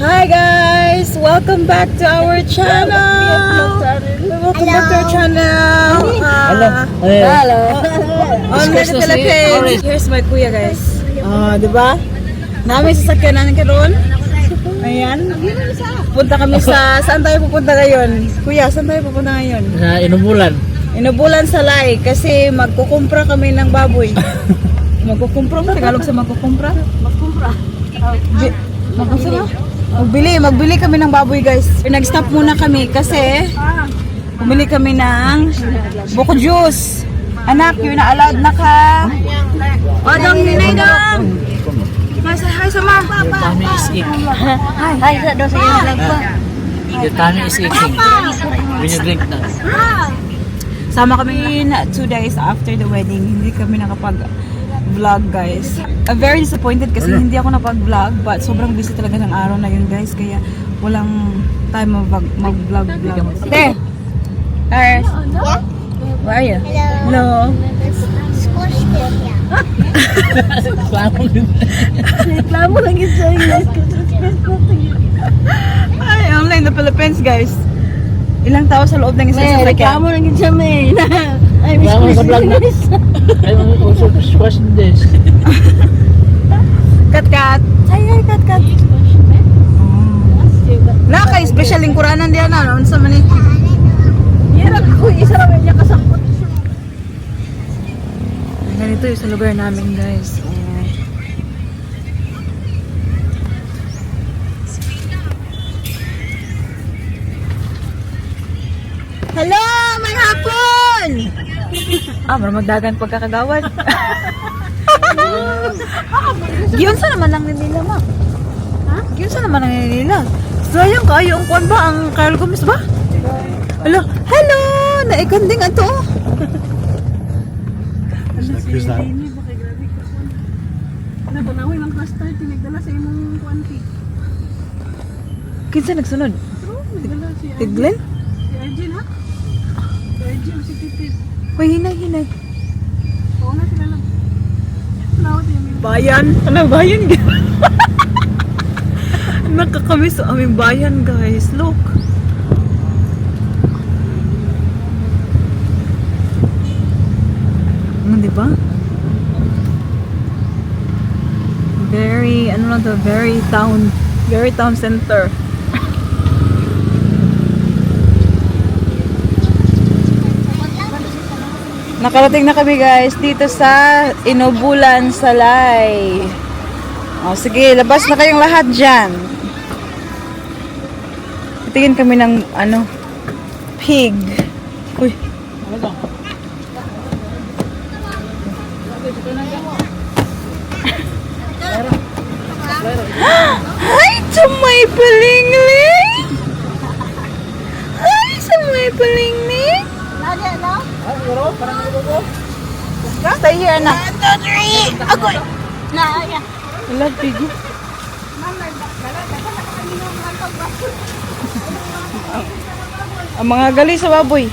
Hi guys! Welcome back to our channel! Welcome back to our channel! Hello. Hello! On the Discuss na si Philippines! Oris. Here's my kuya, guys. Ah, di ba? Namin sasakyan namin karon. Ayan. Punta kami sa... Saan tayo pupunta ngayon? Kuya, saan tayo pupunta ngayon? Sa Inubulan. Inubulan sa Lai kasi magkukumpra kami ng baboy. Magkukumpra mo? Tagalog sa magkukumpra? Magkumpra. Magkumpra? Magbili, magbili kami ng baboy, guys. Nag-stop muna kami kasi bumili kami ng buko juice. Anak, you're not allowed na ka. O, dong, ninay dong. Hi, hi, sama. Your tummy is aching. Hi, sa do sa iyong vlog pa. Your tummy is aching. When you drink na. Sama kami na 2 days after the wedding. Hindi kami nakapag-vlog, guys. I'm very disappointed kasi hindi ako napag-vlog, but sobrang busy talaga ng araw na yun, guys. Kaya walang time mag-vlog vlog. Te! Ars! Where are you? Hello. Hello. Squash it, yeah. Reklamo din. Reklamo lang yun sa iyo. Ay, only in the Philippines, guys. Ilang tao sa loob ng isang May, sasakyan? reklamo lang yun siya, may. Ay, miss Reklamo sa vlog na. Ay, also squash this. Kat kat. Ay, ay, kat kat. Na kay special lingkuranan diyan na unsa man ni? Yan ako, isa lang niya kasangkot. Ganito yung sa lugar namin, guys. Oh. Hello! May hapon! Ah, marang magdagan pagkakagawad. Giyon sa naman ang nila, ma. Ha? Giyon sa naman ang nila. Sayang kayo ang kuan ba? Ang Carl Gomez ba? Hello! Hello! Naikanding ato. Natanawin ang cluster, tinigdala sa imong kuanti. Kinsa nagsunod? Nagdala si Tiglen? Si Arjun, ha? Si Arjun, si Titit. Hoy, hinay, hinay. Oo na sila lang. Salamat yung Bayan? Ano, bayan? Nakakamiss sa aming bayan, guys. Look. Ano, di ba? Very, ano lang to, very town center. Nakarating na kami, guys, dito sa Inubulan Salay. O sige, labas na kayong lahat dyan. Titingin kami ng ano, pig. Uy. Hi to my palingling! Hi sa my palingling! Stay here, anak. Agoy! Na, ya. Wala, pigi. Ang mga gali sa baboy.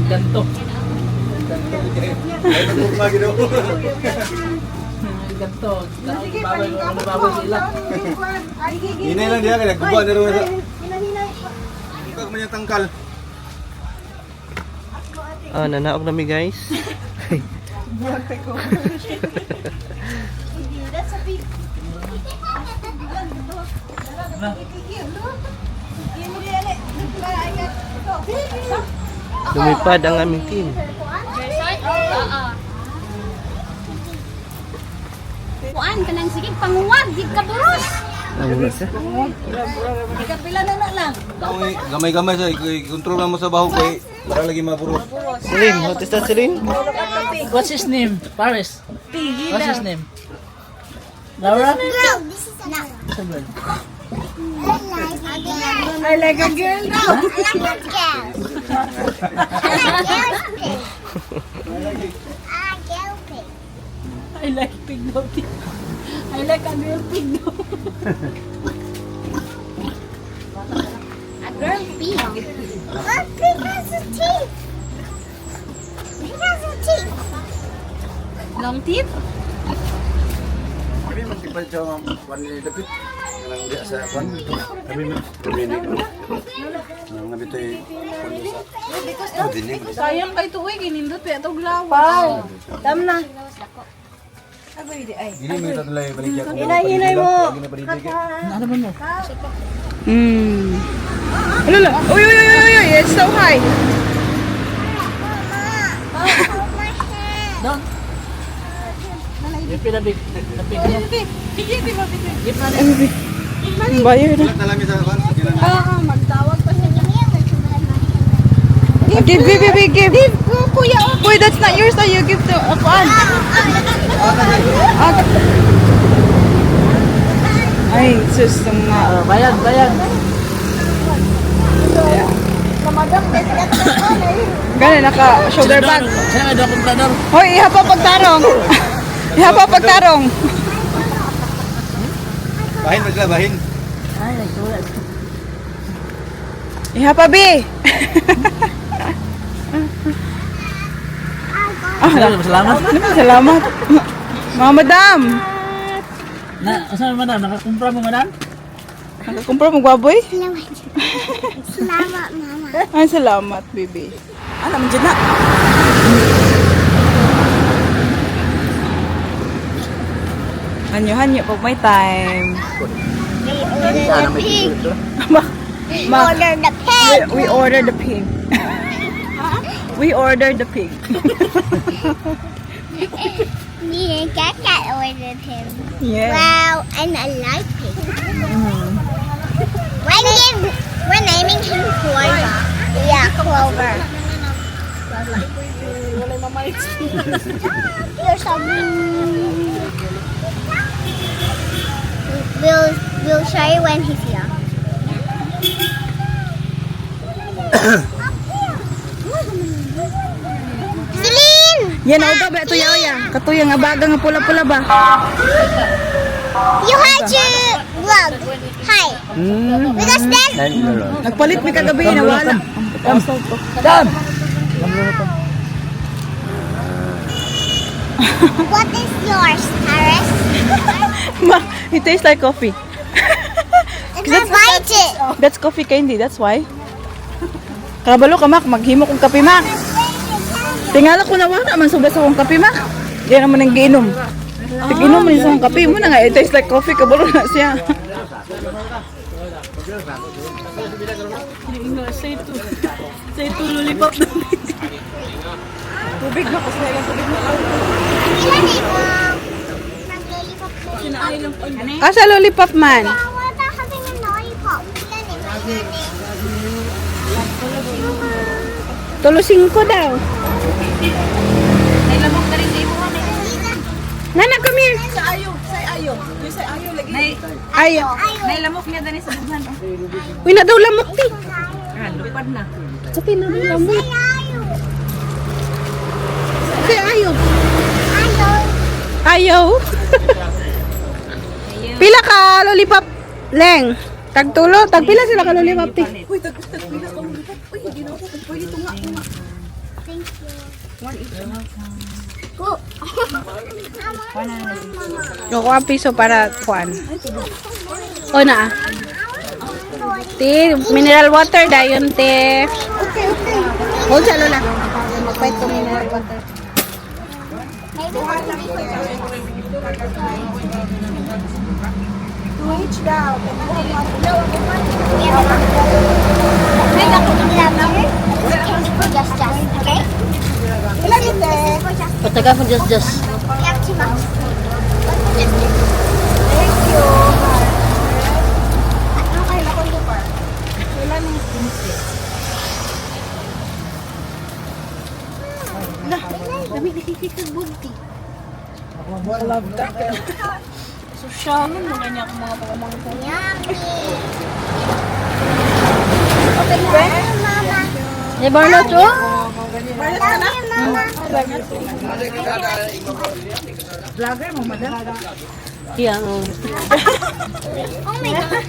Ganto. Ganto. Baboy, baboy sila. Hinay lang diya kay nagkuha na ro sa. Kag man yung tangkal. Ah, nanaog na mi, guys. Lumipad ang aming team. Kuan ka nang sige panguwag, di ka buros. Ang wala siya. Di ka pila na na lang. Oy, gamay-gamay sa i-control lang mo sa baho kay para lagi maburos. Celine, what is that, Celine? What's his name? Paris. What's his name? Laura? No, this is a What's her name? I like a girl now. I like a girl. I like girl pig. I like girl pig. I like pig daw. I like a girl pig. A girl pig. What pig has a teeth? Pig has a teeth. Long teeth? pa siya kwan ni David. Nang diya sa kwan. Kami ni. Nang nabitoy kwan sa. Oh, dili. Sayang kay tuig inindot pa itong lawas. Tam na. Dili mo tatulay baligya ko. Hinay mo. Ano man mo? Ano lang? Uy, uy, uy, uy, uy, it's so high. Hold my hand. Don't. You feel the big yeah. Give money. Bayar na. Talami sa kwan. Magtawag pa siya. Give, give, give, give, give. Give, kuya. Kuya, that's not yours. You give to akuan. Ah. Ay, sus, mga. Oh, bayad, bayad. Gano'n, naka shoulder bag. Sino may daw komprador? Hoy, iha pa pagtarong. Iha pa pagtarong. Bahin ba sila bahin? Ay, nagsulat. Iha pa, B. Ah, salamat. Salamat. Mga madam. Na, asa man madam? Nakakumpra mo madam? Nakakumpra mo gwaboy? Salamat, Mama. Ay, salamat, baby. Alam, dyan na. Hanyo-hanyo pag may time. We ordered the pig. Ma, We ma, ordered the pig. we ordered the pig. We ordered the pig. Me and Cat Cat ordered him. Yeah. Wow, and I like pig. We're naming him Clover. Yeah, Clover. You're so We'll show you when he's here. Celine! Yan, ako ba? Ito yaw ya. Katuya nga baga nga pula-pula ba? You had to vlog. Hi. Because then Nagpalit mi kagabi, nawala. Dam! What is yours, Harris? Ma, it tastes like coffee. It's not bite it. That's coffee candy, that's why. Kabalo ka, Mak. Maghimo kong kape, Mak. Tingala ko na wala man sobra sa akong kape, Mak. Di naman ang giinom. Tiginom man sa akong kape mo na nga. It tastes like coffee. Kabalo na siya. Say to lollipop na. Tubig na kasi ilang tubig na. Ilan ikaw? Nag-lollipop lollipop. Asa lollipop man? What about having a lollipop? Ilan eh, ilan eh. Tulo singko daw. Nana, come here. Sa ayo, sa ayo. Sa ayo lagi. Ayo. Ayo. Lamok niya dani sa bughan. Uy, na daw lamok ti. Ah, lupad na. Pati na daw lamok. Ayo. Say ayo. Ayo. Ayo. Pila ka lollipop, Leng? Tagtulo, tagpila sila ka lollipop ti. Uy, tagpila ka lollipop. Uy, hindi na ako kung pwede tunga, tunga. Thank you. Go. Kukuha ang piso para kuan. O na. Ah. Te, mineral water dayon te. Okay, okay. Hold sa lola. Magpait ko mineral water. Maybe we'll be 2H daw. Just, just, okay? Ilan ite? Pataga mo just just. We have too much. One for just, just. Thank you. Ano kayo na kung lupa? Ilan yung Dami nakikikabunti. Love that. So, siya, ano mga niya akong mga pamangkin. Yummy. Okay, Mama. Ni Barnot oh. Barnot ka na? Mama. Vlogger mo, madam. Yeah. Oh. Oh my God.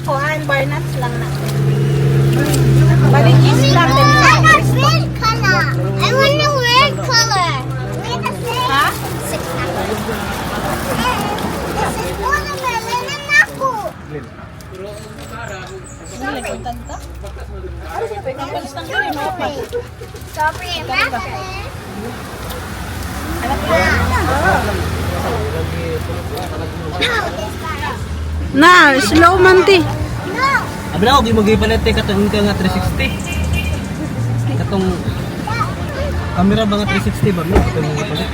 Kuan, barnuts lang na. Bali, cheese lang din. I got red color. I want the red color. Wait a second. Huh? 6 numbers. Strawberry and raspberry. No, this one. Na, slow man ti. No. Abi na ako gipalit tay katong ka nga 360. Katong camera ba nga 360 ba? Katong mo gipalit.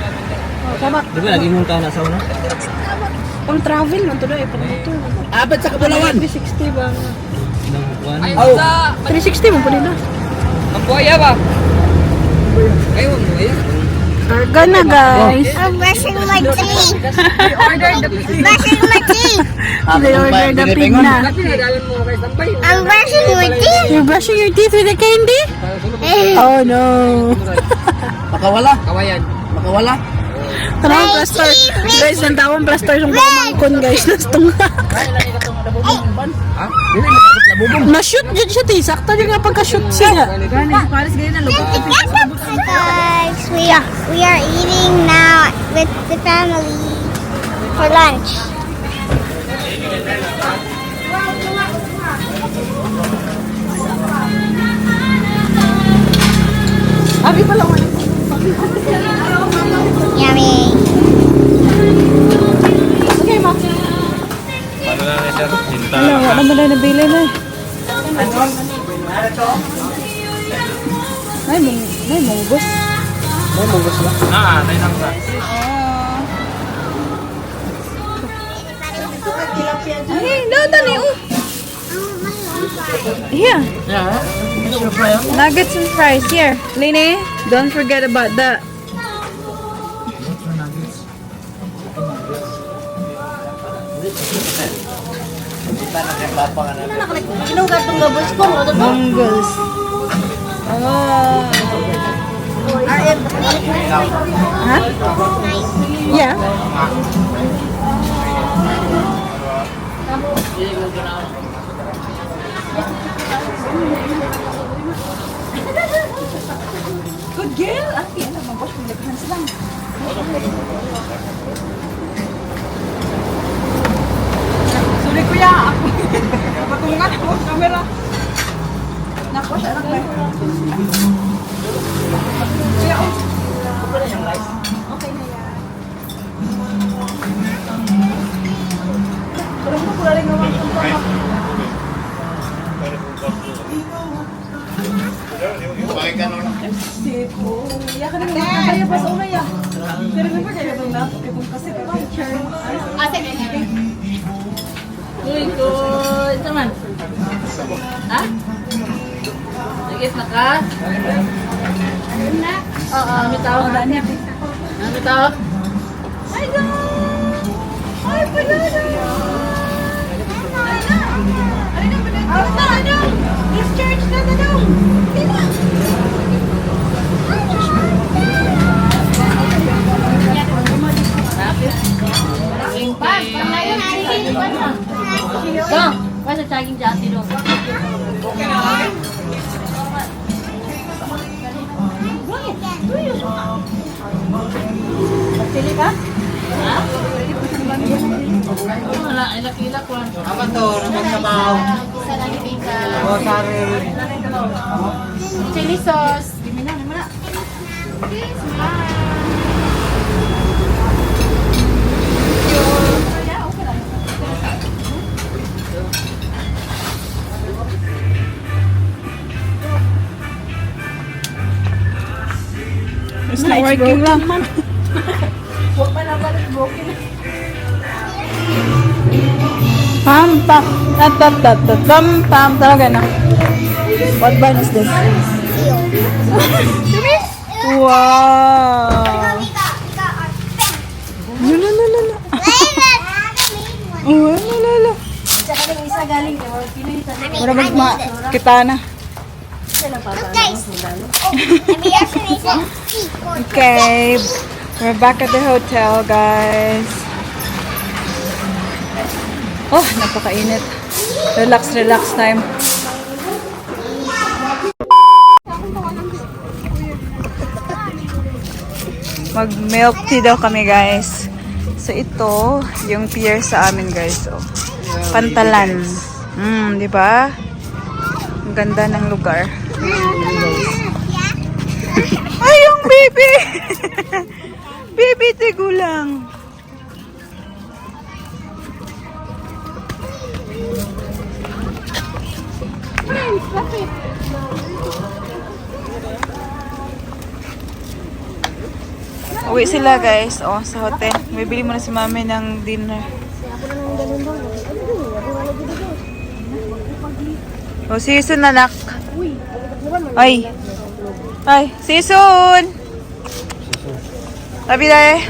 Tama. Di ba lagi mong kana sa una? Pang travel man to daw eh, pang motor. Abad sa Kabulawan. 360 ba? Nang kuan. Oh. 360 mo pa nila. Ang buhaya ba? Ayun, buhaya. Karga na, guys. I'm brushing my teeth. Brushing my teeth. They ordered the pig na. I'm brushing my teeth. You're brushing your teeth with a candy? Oh no. Makawala. Kawayan. Makawala. Tanawang plaster. Guys, ang tawang plaster yung pamangkon, guys. Nastong. Ha? Dili makabot labubong. Na-shoot dyan siya, ti. Sakto dyan nga pagka-shoot siya. Gani, Paris gani na lugar. Hi guys, we are eating now with the family for lunch. Abi pala wala. Yummy. Okay, ma. Wala, wala man na nabili na. May munggos. May munggos ba? Ah. Ay, no, dali, oh. Here. Yeah. Nuggets and fries. Here, Lene, don't forget about that. Mongols. Oh. Huh? Yeah. Good girl. Ate, ano, mag-wash mo hands lang. Sorry kuya, ako. Patungan ako ang camera. Nako siya anak na. Kuya, oh. Okay na yan. Parang mo pula rin naman itong pama. Sip. Ya ka na kaya pa sa una ya. Pero remember kayo itong na, itong kasi picture. Uy, good. Ito man. Ha? Nag-eat na ka? Oo. Kami tao. Kami tao. Hi guys! Hi banana! Ano ano? Discharge na na daw! Sino? Go. What's the tagging dyan? Sino? Pili ka? Wala, ilak-ilak. Apa to? Ramang sabaw. Oh, sorry. Chili sauce. It's not working lang. Pam pam tat tat tat tat pam pam talaga na. What band is this? Wow. We got our thing. No no no no no. Oh, no no no. Mura mag ma kita na. Look guys. Oh, and we actually said Okay, we're back at the hotel, guys. Oh, napakainit. Relax, relax time. Mag milk tea daw kami, guys. So ito, yung pier sa amin, guys. Oh. Pantalan. Di ba? Ang ganda ng lugar. Ay, yung baby! Baby tigulang. Uwi sila, guys. Oh, sa hotel. Bibili muna si mami ng dinner. Oh, see you soon, anak. Ay. Ay, see you soon. Tabi dahil.